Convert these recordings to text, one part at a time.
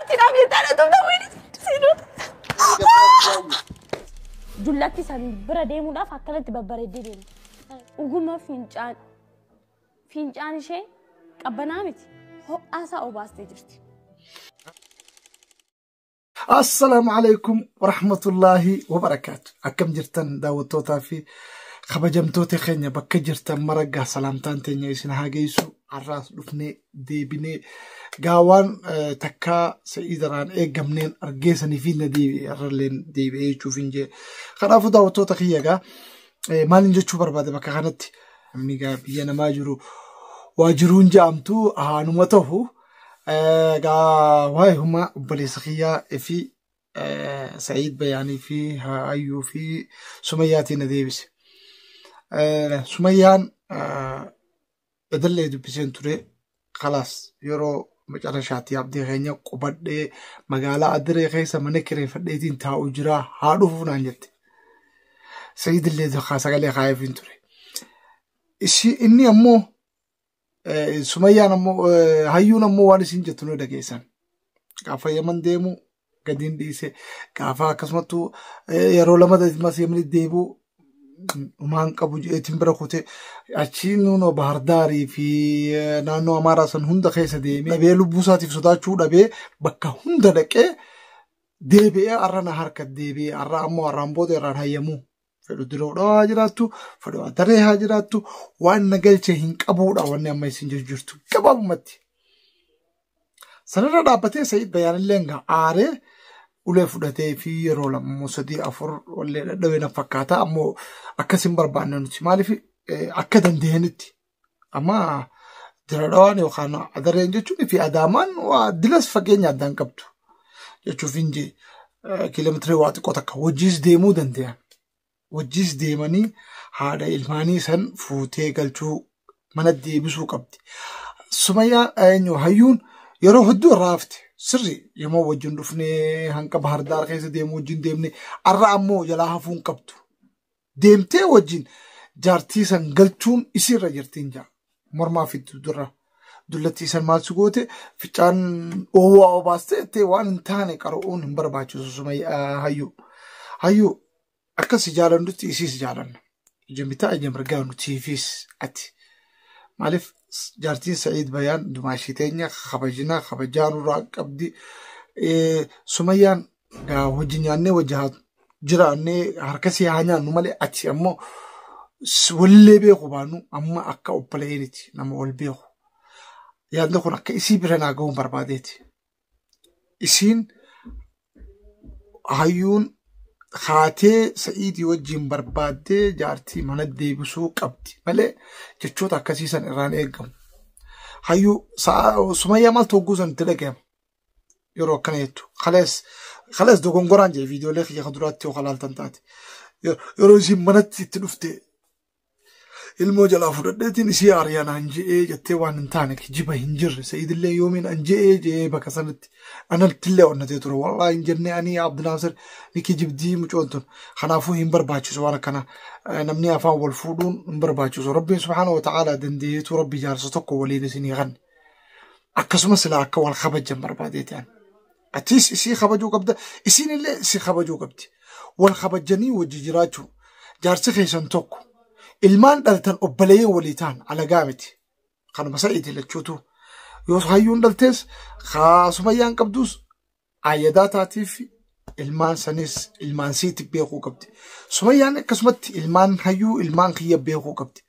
Jaartiidhaaf jettee na tumta wayini seenota. Dullatti san bira deemuudhaaf akkanatti babbareeddee deemti. Dhuguma fincaan fincaan ishee qabbanaa miti. Ho'aasaa obaastee jirti. Assalaamu alaikum warahmatullaahi wabarakaatu. Akkam jirtan daawwattootaa fi kabajamtoota keenya bakka jirtan maraggaa salaamtaan teenya isin haa geessu. Har'aas dhufnee deebinee gaawaan takkaa sa'iidaraan eegamneen argeessanii fi na deebi'e har'alleen deebi'ee jechuuf hin jee. Kanaafuu daawwattoota kiyya egaa maaliin jechuu barbaade bakka kanatti namni gaa biyya namaa jiru waa jiruun ja'amtu haanuma ta'u gaa waa'ee humna obboleessa kiyyaa fi Sa'iid Bayaanii fi Hayyuu fi Sumayyaatiin na deebise. Sumayyaan edallee dubbiseen ture kalaas yeroo macarashaatti abdii keenya qubadhee magaalaa Adiree keessa mana kireeffadheetiin taa'u jira haa dhufuuf naan jette. Sa'iid illee sagalee kaayeefiin ture. Inni ammoo Sumayyaan ammoo hayyuun ammoo waan isin jettu nu dhageessan. Gaafa Yaman deemu gadiin dhiise gaafa akkasumattuu yeroo lama mas Yamanitti deebi'u dhumaan qabu jeetiin bira kute achi nuunoo Bahardaarii fi naannoo Amaaraa san hunda keessa deemee dhabee lubbuu isaatiif sodaachuu dhabee bakka hunda dhaqee deebi'ee har'a na harka deebi'ee har'a ammoo har'aan booda irraan hayyamuu. Fedhu diroodhaa haa jiraattu, fedhu adaree haa jiraattu, waan na galche hin qabuudha wanni amma isin jirtu gabaabumatti. Sanarra dhaabbatee Sa'iid Bayaanillee egaa aaree ulee fudhatee fi yeroo lama sadii afur wallee dhadhawee na fakkaata ammoo akkas hin barbaanne nuti maaliif akka dandeenyetti amma diradhawaan yookaan adareen jechuun fi adaamaan waa dilas fageenya addaan qabdu jechuuf hin jee kiiloomeetirii waa xiqqoo takka wajjiis deemuu danda'an. Wajjiis deemanii haadha ilmaanii san fuutee galchuu mana deebisuu qabdi. Sumayyaa eenyu hayyuun yeroo hedduu irraa hafte sirri yommuu wajjin dhufnee hanqa Bahardaar keessa deemu wajjin deemne har'a ammoo jalaa hafuu hin qabdu. Deemtee wajjin jaartii san galchuun isiirra jirtiin jaa. Mormaa fi dura dullattii san maal si goote ficcaan oowwaa obaastee jettee waan hin taane qara'uun hin barbaachisu Sumayyaa hayyuu. Hayyuu akka si jaalannutti isiis jaalanna. Ija bitaa ija mirgaa nutiifis ati. Maaliif jaartiin Sa'iid Bayaan dumaashii teenya kabajina kabajaa nurraa qabdi. Sumayyaan gaa hojii nyaannee wajji haa jiraannee harka si haa nyaannu malee ati ammoo walillee beeku baannu amma akka obboleeyyiiti nama wal beeku. Yaadni kun akka isii bira naa ga'uun barbaadeeti. Isiin hayyuun haatee Sa'iidii wajjin barbaaddee jaartii mana deebisuu qabdi malee jechoota akkasii san irraan eegamu. Hayyuu Sumayyaa maaltu hogguu san itti dhaga'ama yeroo akkana jettu. Kalees dogongoraan jee viidiyoolee kiyya duraatti yoo kalaaltan taate. Yeroo isiin manatti itti dhufte ilmoo jalaa fudhadheetiin isii aariyaan an je'ee jettee waan hin taane kijiba hin jirre Sa'iidillee yoomiin an je'ee je'ee bakka sanatti anattillee onnatee ture wallaahi hin jennee ani Abdinaasir ni kijibdii mucoon tun kanaafuu hin barbaachisu waan akkana namni afaan wal fuudhuun hin barbaachisu rabbiin subhaana wa ta'aalaa dandeetu rabbi jaarsa tokko waliin isinii kanne akkasuma silaa akka wal kabajan barbaadeeti an atis isii kabajuu qabda isiinillee si kabajuu qabdi wal kabajanii wajji jiraachuu jaarsi keessan tokko ilmaan dhaltan obboleeyyan walii ta'an alagaa miti. Kanuma sa'iiti lachuutu. Yoo hayyuun dhaltees Sumayyaan qabdus ayyadaa taatiif ilmaan sanis ilmaan siiti beekuu qabdi. Sumayyaan akkasumatti ilmaan hayyuu ilmaan kiyya beekuu qabdi.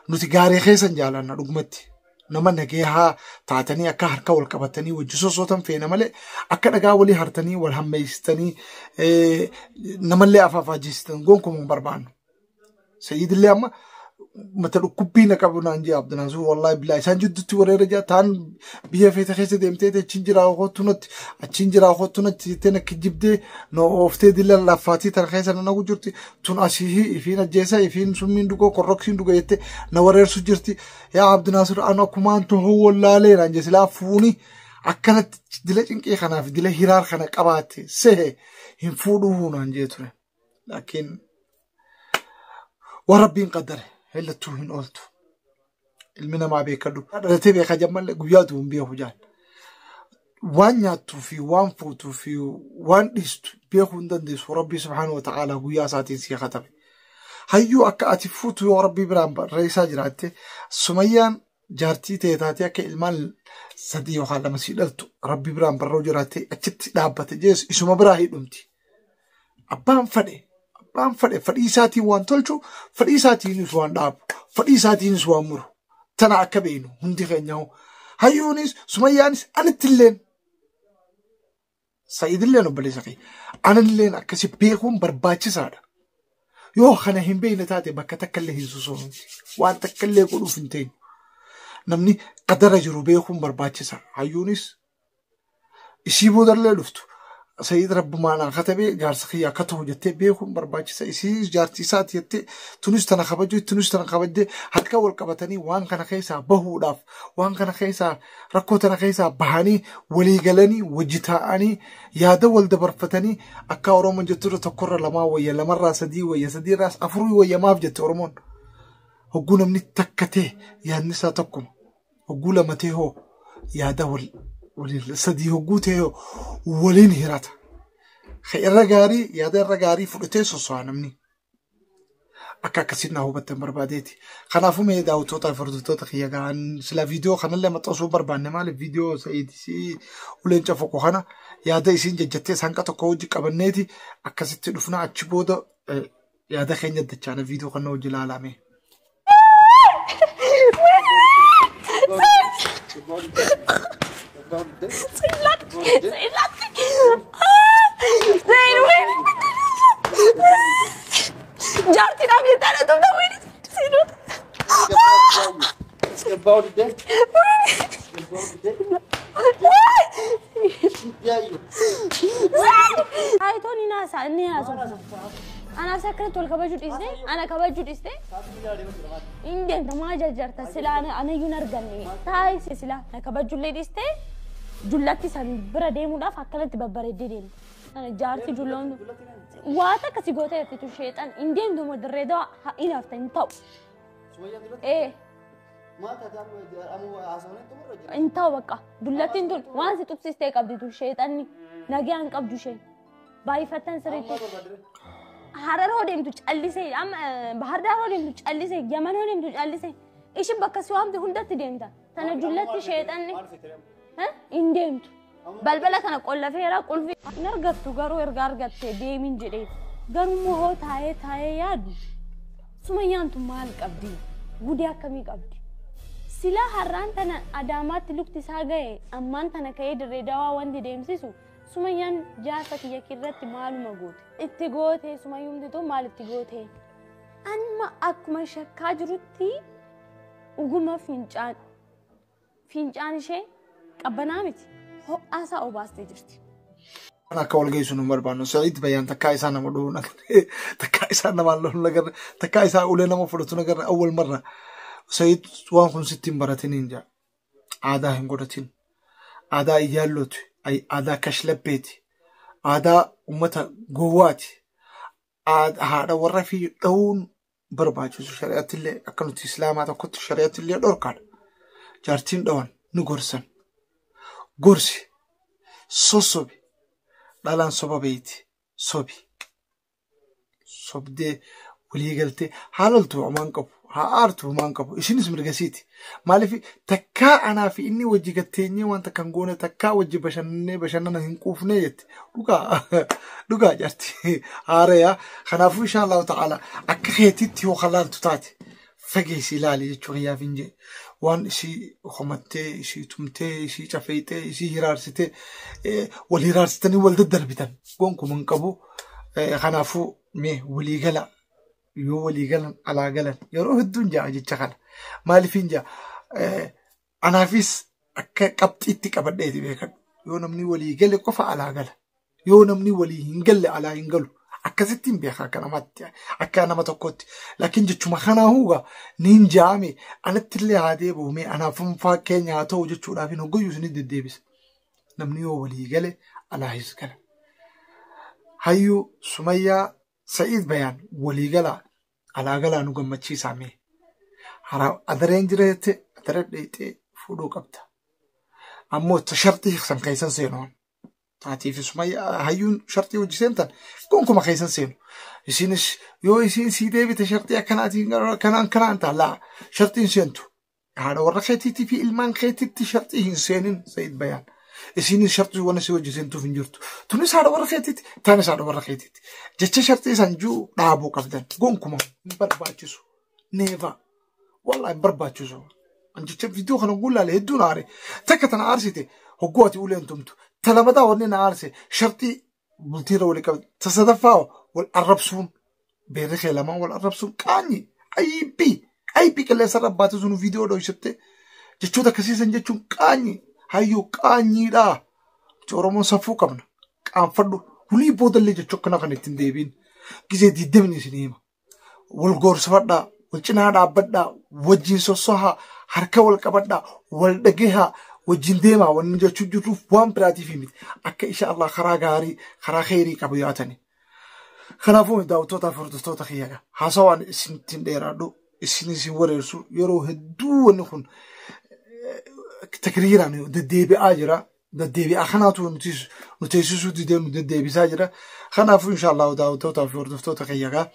Nuti gaarii keessan jaalanna dhugumatti. Nama nageehaa taatanii akka harka wal qabatanii wajji sossootan feena malee akka dhagaa walii hartanii wal hammeessitanii namallee afaafaajisitan gonkumaa hin barbaannu. Sa'iidillee amma mata dhukkubbii na qabu naan jee Abdinaasuu wallaahi bilaa isaan jidduutti wareera jaa taan biyya feete keessa deemtee achiin jiraa kottu natti achiin jiraa kottu natti jettee na kijibdee na ooftee dila laffaatii tana keessa na nagu jirti tun asii ifiin ajjeesa ifiin summiin dhugoo korroksiin dhuga jettee na wareersu jirti yaa Abdinaasuu anu akkumaan tuhuu wallaalee naan jee silaa fuuni akkanatti dila cinqii kanaaf dila hiraar kana qabaatte sehe hin fuudhuu naan jee ture. Laakiin waan rabbiin qaddare hellattuu hin ooltu. Ilmi namaa beekadhu. Dhalatee beeka jammallee guyyaa du'u hin beeku jaan. Waan nyaattuu fi waan fuutuu fi waan dhiistu beekuu hin dandeessu. Rabbii subhaanahu wa ta'aalaa guyyaa isaatiin si katabe. Hayyuu akka ati fuutu yoo Rabbii biraan barreessaa jiraatte, Sumayyaan jaartii ta'e taatee akka ilmaan 3 yookaan 2 sii dhaltu Rabbii biraan barroo jiraatte achitti dhaabbate jees isuma biraa hidhumti. Abbaan fedhe fedhii isaatiin waan tolchu, fedhii isaatiinis waan dhaabu, fedhii isaatiinis waan muru. Tana akka beeknu hundi keenya hoo. Hayyuunis Sumayyaanis anittilleen Sa'iidilleen obboleessa kee anilleen akkasi beekuun barbaachisaadha. Yoo kana hin beekne taate bakka takkallee hin sosoonu. Waan takkallee godhuuf hin teenyu. Namni qadara jiru beekuun barbaachisa. Hayyuunis isii boodallee dhuftu. Sa'iid rabbumaan haa katabee jaarsa kiyya akka ta'u jettee beekuun barbaachisa. Isii jaartii isaati jettee tunis tana kabajuu tunis tana kabajjee harka wal qabatanii waan kana keessaa bahuudhaaf waan kana keessaa rakkoo tana keessaa bahanii walii galanii wajji taa'anii yaada wal dabarfatanii akka Oromoon jetturra tokkorra lamaa wayya, lamarraa sadii wayya, sadiirraas afurii wayya maaf jette Oromoon. Hogguu namni takka ta'e yaadni isaa tokkuma. Hogguu lama ta'e hoo yaada waliin sadii hogguu ta'e hoo waliin hirata. Irra gaarii yaada irra gaarii fudhatee soso'a namni. Akka akkasiin na hubattan barbaadeeti. Kanaafuu mee daawwattoota fi hordoftoota kiyya gahan sila viidiyoo kanallee maxxansuu barbaanne maaliif viidiyoo Sa'iidisii uleen cafaqu kana yaada isiin jajjattee sanqa tokko hojii qabanneeti akkasitti dhufna achi booda yaada keenya dachaana viidiyoo kana hojii ilaalame. Jaartiidhaaf jettee na tumta wayini. Taayitoon ni haasa ni haasofna. Anaaf akkanatti wal kabajuu dhiiste ana kabajuu dhiiste hin deemta maa jajjarta silaa anayyuu hin arganne taayisi silaa na kabajullee dhiiste jullatti san bira deemuudhaaf akkanatti babbareeddee deemte. Ana jaartii julloon waa takka si gootee jirti sheexan hin deemtu moo dirree dawaa hin hafta hin ta'u. Hin ta'u bakka dullattiin tun waan si tuqsistee qabdi tun sheexanni nagaan qabdu isheen baay'ifattan sirriitti. Harar hoo deemtu callisee amma Bahar Daar hoo deemtu callisee Yaman hoo deemtu callisee ishin bakka si waamte hundatti deemta. Tana jullatti sheexanni hin deemtu. Balbala kana qollafeera qulfi hin argattu garuu erga argatte deemin jedhee garuu hoo taa'ee taa'ee yaadu Sumayyaan tun maal qabdi? Gudii akkamii qabdi? Silaa har'aan tana Adaamaatti lukti isaa ga'e ammaan tana ka'ee dirree dawaa wanti deemsisu Sumayyaan jaarsa kiyya irratti maaluma goote? Itti goote Sumayyumti tun maal itti goote? Amma akkuma shakkaa jirutti dhuguma fincaan ishee qabbanaa miti. Ho'aa isaa obaastee jirti. Akka wal geessu nu barbaannu. Sa'iid Bayyaan takkaa isaa nama dhufu nagarre, takkaa isaa namaan lolu nagarre, takkaa isaa ulee nama fudhatu nagarre awwal marra. Sa'iid waan kun sitti hin baratin hin jaa. Aadaa hin godhatin. Aadaa iyyaallooti. Aadaa kashlabbeeti. Aadaa uummata gowwaati. Haadha warra fi dha'uun barbaachisu shari'aatti akka nuti islaamaa tokkotti shari'aatti illee dhorkaadha. Jaartiin dhawan ni gorsan. Gorsi sossobi dhalaan soba beeyti sobi sobdee walii galtee haalaltu homaan qabu haa aartu homaan qabu isinis mirgasiiti. Maaliif takkaa anaa fi inni wajji gatteenyee waan takka hin goone takkaa wajji bashannanee bashannana hin quufnee jette dhugaa dhugaa jaarti haareyaa. Kanaafuu insha Allahu ta'ala akka keetitti yoo kalaaltu taate fageessi ilaali jechuu kiyyaaf hin jee. Waan isii homattee, isii tumtee, isii cafeexee, isii hiraarsitee, wal hiraarsitanii wal daddarbitan gonkumaa hin qabu. Kanaafuu mee walii gala yoo walii galan alaa galan yeroo hedduun ja'a jecha kana. Maaliif hin ja'a? Anaafis akka qabxiitti qabadheeti beekadhu. Yoo namni walii gale qofa alaa gala. Yoo namni walii hin galle alaa hin galu. Akkasittiin beeka akka namaatti akka nama tokkotti. Laakiin jechuma kanaa huugaa niin jaame anattillee haa deebi'u mee anaaf fakkeenya haa ta'u jechuudhaaf hin hoggayyuu isinii deddeebisa. Namni yoo walii gale alaahis gala. Hayyuu Sumayyaa Sa'iid Bayaan walii galaa alaa galaa nu gammachiisaa mee. Adareen jira jettee adara dheexee fuudhuu qabda. Ammoo shartii san keessan seenu. Taatii fi Sumayyaa hayyuun shartii hojii seentan gonkuma keessan seenu. Isinis yoo isiin sii deebite shartii akkanaatiin kanaan kanaan ta'a laa shartiin seentu. Haadha warra keetiitii fi ilmaan keetiitti shartii hin seenin Sa'iid Bayaan. Isinis shartii waan isii hojii seentuuf hin jirtu. Tunis haadha warra keetiitti taanis haadha warra keetiitti. Jecha shartii san jiru dhaabuu qabdan gonkuma hin barbaachisu. Neeva. Wallahi hin barbaachisu. Jecha viidiyoo kana guulaale hedduun aare. Takka tana aarsite hogguu ati uleen tumtu. Ta lamataa wanni na aarse shartii bultiirra walii qabdi. Ta sadaffaa wal arrabsuun beerri kee lamaan wal arrabsuun qaanyi ayibbii ayibbii qilleensa irra baate sun viidiyoo dho'isatte jechoota akkasiisan jechuun qaanyi hayyuu qaanyiidha. Oromoon safuu qabna qaanfadhu hulii boodallee jechuu akkana kan ittiin deebiin gizee diddamni isin hima. Wal goorsifadhaa wal cinaa dhaabbadhaa wajjin sossohaa harka wal qabadhaa wal dhagahaa wajjin deemaa wanni jechuu jirruuf waan biraatiif miti akka insha Allah karaa gaarii karaa kheyrii qabu yaatani. Kanaafuu daawwattootaa fi hordoftoota kiyyaga haasawaan isinittiin dheeraadhu isin isin wareersu yeroo hedduu wanni kun takriiraan deddeebi'aa jira. Deddeebi'aa kanaatu nu teessisuu didee nu deddeebisaa jira. Kanaafuu insha Allah daawwattootaa fi hordoftoota kiyyaga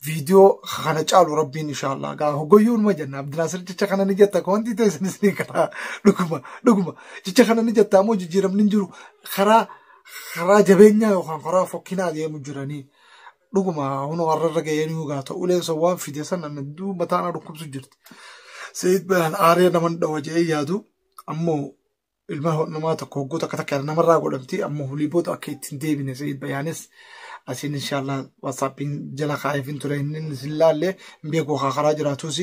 viidiyoo kana caalu rabbiin insha Allah gaa hoggoyyuun ma jenna Abdinaasir jecha kana ni jetta wanti teessanis ni karaa dhuguma dhuguma jecha kana ni jetta ammoo jijjiiramni hin jiru karaa karaa jabeenyaa yookaan karaa fokkinaa deemu jiranii dhuguma hunoo har'arra ga'ee gaa ta'ulee san waan fide sana hedduu mataa na dhukkubsu jirti. Sa'iid Bayaan aaree naman dhawa jedhee yaadu ammoo ilma namaa tokko hogguu takka takka namarraa godhamti ammoo hulii booda akka ittiin deebine Sa'iid Bayaanis asiin inshallah WhatsAppiin jala kaa'eefin ture inni isin laallee hin beeku karaa jiraatus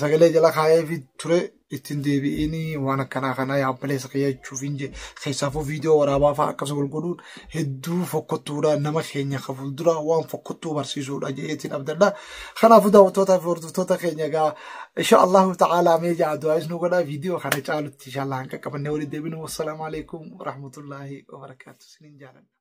sagalee jala kaa'eefin ture ittiin deebi'iin waan akkanaa kana yaabbalee kiyya jechuuf hin jee keessaafuu viidiyoo waraabaa fa'aa akkasuma wal godhuun hedduu fokkottuudha nama keenya ka fuuldura waan fokkottuu barsiisuudha jeetiin abdadha. Kanaafuu daawwattootaa fi hordoftoota keenya egaa insha Allahu ta'ala mee ja'a du'aa isnu godhaa viidiyoo kana caalutti insha Allah hanqa qabannee waliin deebinu. Wassalaamu alaikum warahmatullaahi wabarakaatu. Isiniin jaaladha.